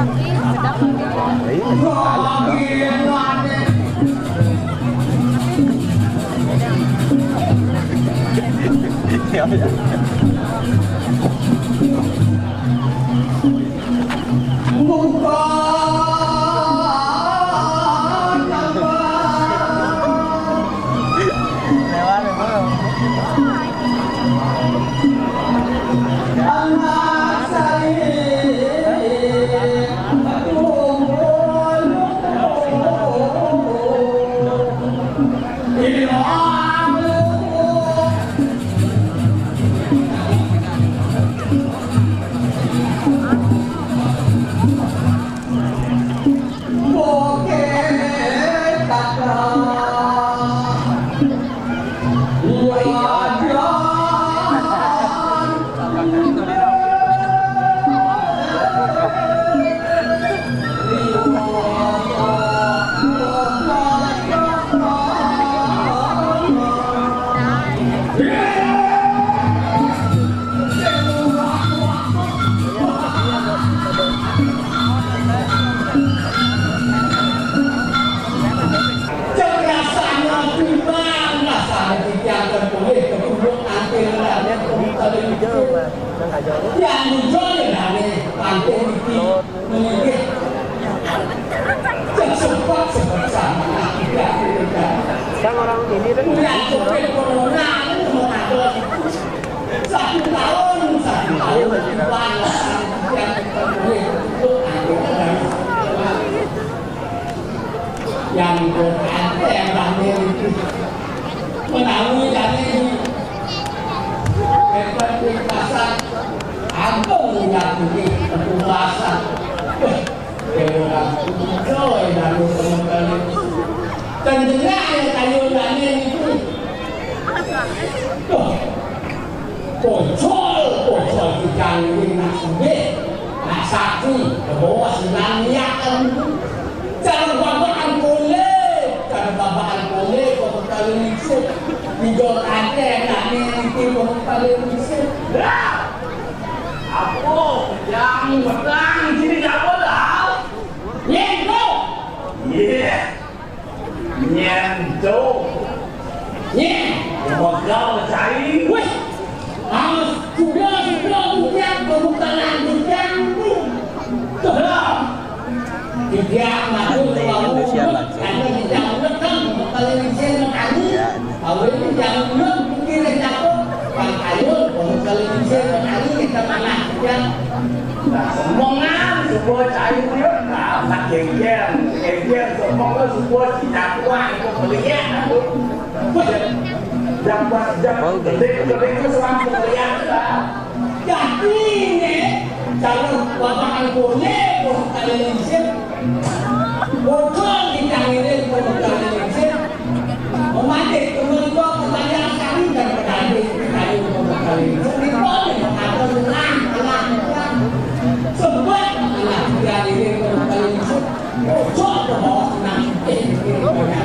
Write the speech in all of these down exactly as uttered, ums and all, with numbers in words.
Iya, salah. Ya, ya. Cek rasane timbang, rasane titiang ten polih kepundhut antil raden Pemutaling Icip. Tiang nujon dane pantih niki meninggih. Cek sebab-sebab sama tiang nujon. Kan orang ini kan. Ulah sopir corona anu mengandung. Satu tahun, satu tahun timbang, rasane titiang ten polih kepundhut antil raden. Yang berkata yang lahir itu menawi dari hebat ring pasar, agung yang tinggi ketubasan. Weh, orang kudu yang lalu teman-teman. Dan jelas ya kayu lahir itu. Tuh. Pocol, pocol titiang niki nak sugih, nak sakti, kebo senang niat. Cara babakan polih, cara babakan polih, kok kali licik. Pinjol akeh nak niki kok kali licik. Lah, apa yang petang sini jawab lah? Nyentuh. Iya. Nyen to. Nyen. Megal cai. Wih. Ah, sudah, sudah, udah, pembukaan, udah. Sudah. Tidak, maksud, Indonesia langsung. Karena tidak udah kan, kalau Indonesia tadi. Ya, ini. Kalau ini jangan udah, mungkin ada apa. Bang Ayun, kalau Indonesia tadi, kita mana, ya. Nah, omongan suba cai puyut, nah, tak gengger, gengger, omongan suba tidak kuat, itu melihat, aku. Jam, jam, ketik, ketik itu seorang melihat, lah. Jadi, ini, kalau bapak Angkone, kalau kalian izin, bocor di tangan ini, kalau kalian izin, Mematik, kemudian pertanyaan kami dan pertanyaan kami membekali. Sebenarnya mengatakan ulang, ulang, ulang. Sebab anak muda ini membekali. Bocor ke bawah, nah, eh, eh, eh.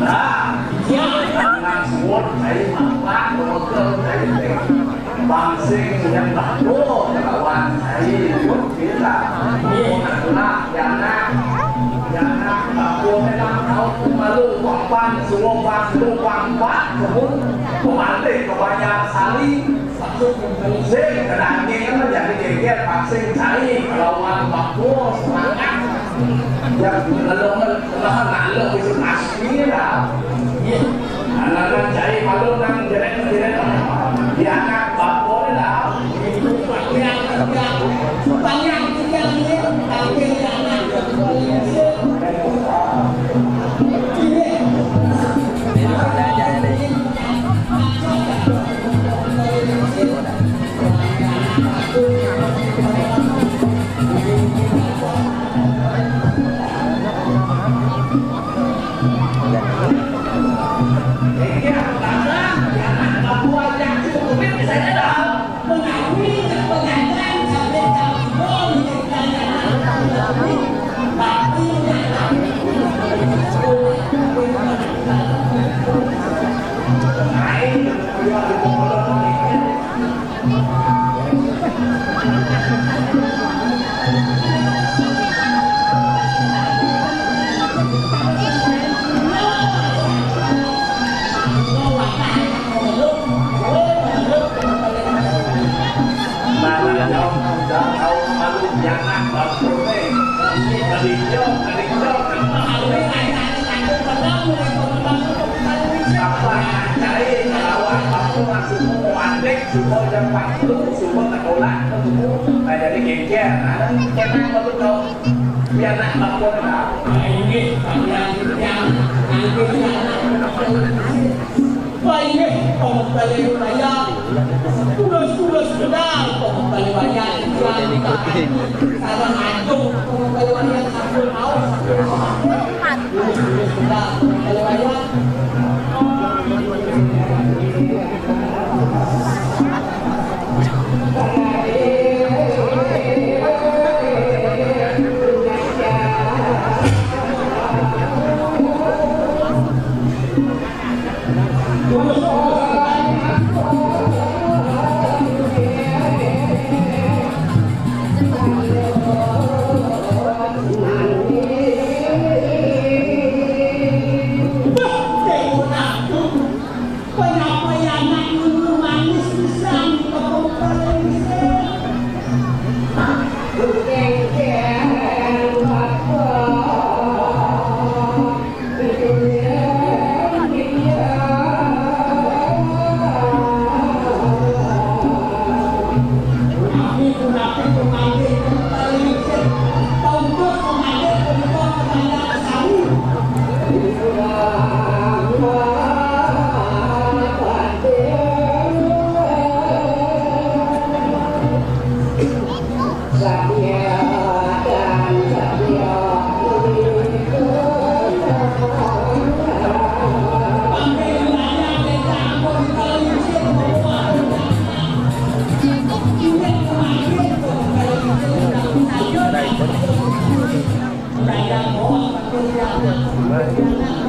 Nah, ya. Anak suwun, saya makan, bocor, saya teh. Bang sing nyembah Buddha kelawan cai, Buddha. Anak, ya anak, ya anak, Buddha memang tahu pemalu, papan, suwo, batu, pampat, kebun, pemantih, kebanyakan sali, sing, kedaging, kan menjadi geger, bang sing cai, kelawan Buddha, semangat. Ya, kalau, kalau, kalau, bisa asli lah. Anak-anak cai malu nang jereng-jereng. Dia anak bapaknya lah. Suka jam empat subuh sekolah, nah, jadi geger. Nah, kita mau tuh, biar nak bangun, nah. Nah, ini, yang, yang, yang, yang, Wah, ini pembeli wayang. Tulus-tulus benar pembeli wayang. Sareng agung pembeli wayang, sampun mau. Tulus-tulus benar pembeli wayang. Penyampaian anak nunu manis pisan,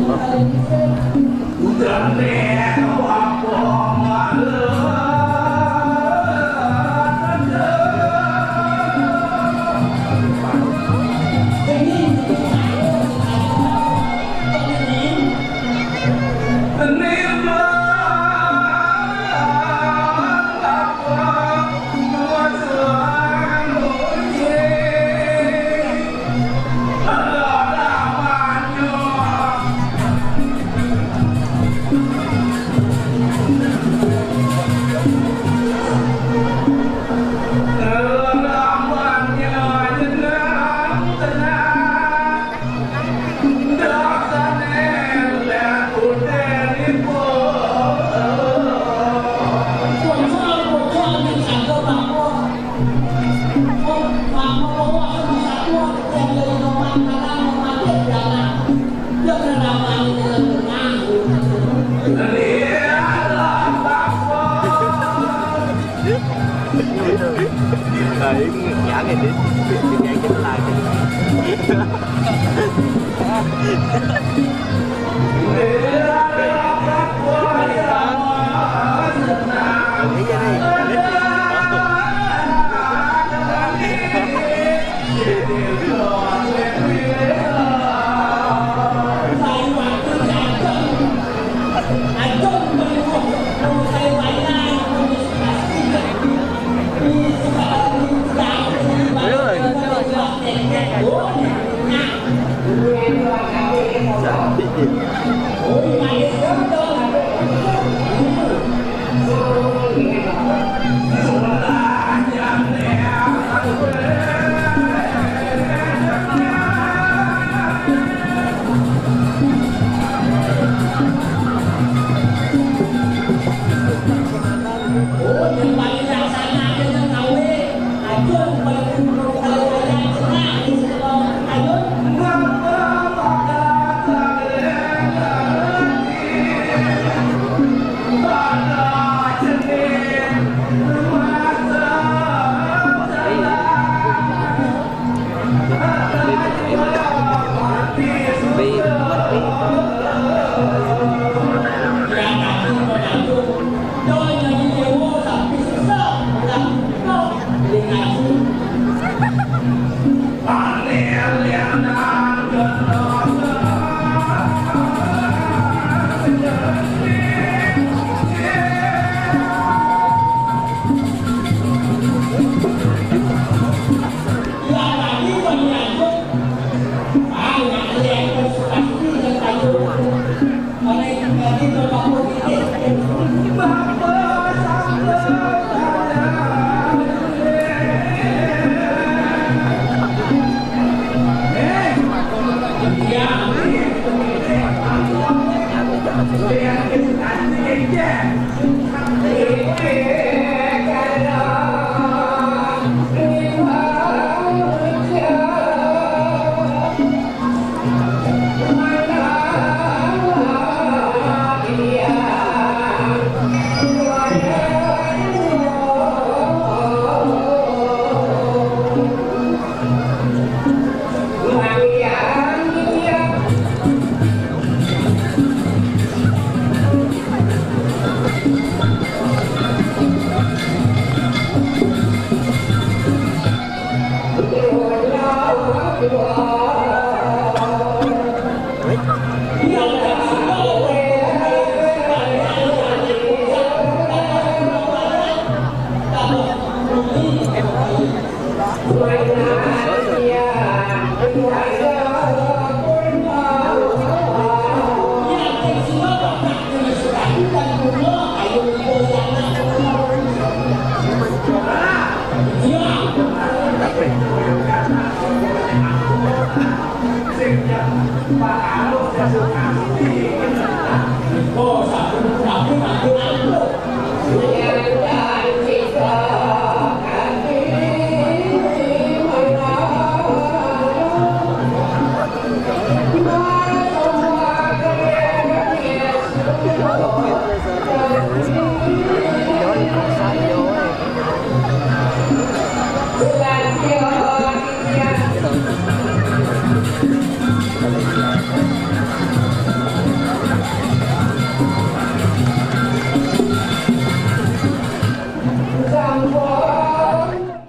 kepengkel. Oh, sampun, sampun, sampun, sampun.